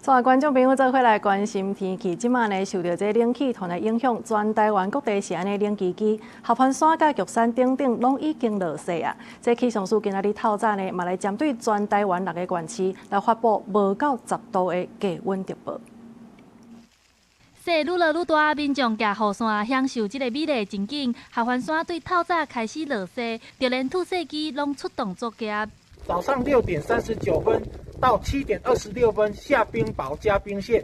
所以觀眾朋友做伙來關心天氣，這馬呢受著這冷氣團的影響，全台灣各地是按呢冷吱吱，合歡山佮玉山等等攏已經落雪啊。這氣象署今仔日透早呢，嘛來針對全台灣六个縣市來發布無到10度的低溫特報。雪愈落愈大，民眾舉雨傘享受這個美麗情景。合歡山對透早開始落雪，就連吐雪機攏出動作業。早上6點39分到7點26分下冰雹加冰霰，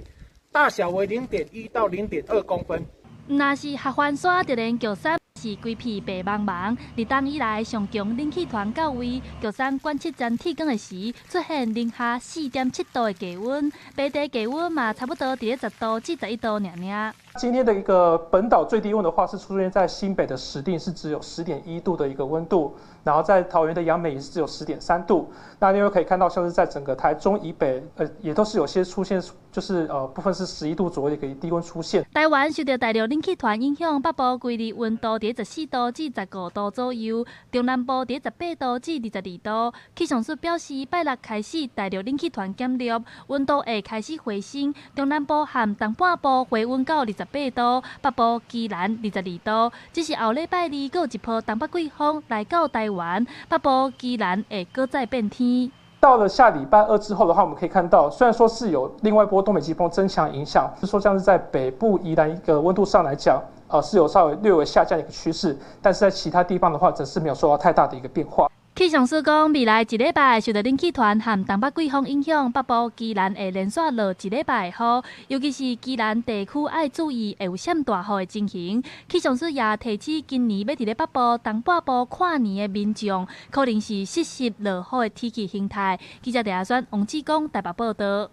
大小為0.1到0.2公分。毋但是合歡山，就連玉山是規片白茫茫。立冬以來上強冷氣團到位，玉山觀測站天光的時出現零下4.7度的低溫，平地低溫嘛差不多佇咧10度至11度爾爾。今天的一個本島最低溫的話，是出現在新北的石碇，是只有10.1度的一個溫度，然後在桃園的楊梅也是只有10.3度。那另外可以看到，像是在整個台中以北，也都是有些出現，就是部分是11度左右的一個低溫出現。台灣受著大陸冷氣團影響，北部規日溫度佇14度至15度左右，中南部佇18度至22度。氣象署表示，拜六開始大陸冷氣團減弱，溫度會開始回升，中南部和東半部回溫到28度，北部宜蘭22度。只是後禮拜二閣有一波東北季風來到台灣，北部宜蘭會閣再變天。到了下禮拜二之後的話，我們可以看到，雖然說是有另外一波東北季風增強影響，是說像是在北部宜蘭一個溫度上來講，是有稍微略微下降一個趨勢，但是在其他地方的話，則是沒有受到太大的一個變化。氣象署講，未來一禮拜受著冷氣團和東北季風影響，北部宜蘭會連續落一禮拜雨，尤其是宜蘭地區愛注意會有閃大雨的情形。氣象署也提醒，今年欲佇咧北部、東半部跨年的民眾，可能是失實落雨的天氣形態。記者鄭亞選、王志剛台北報導。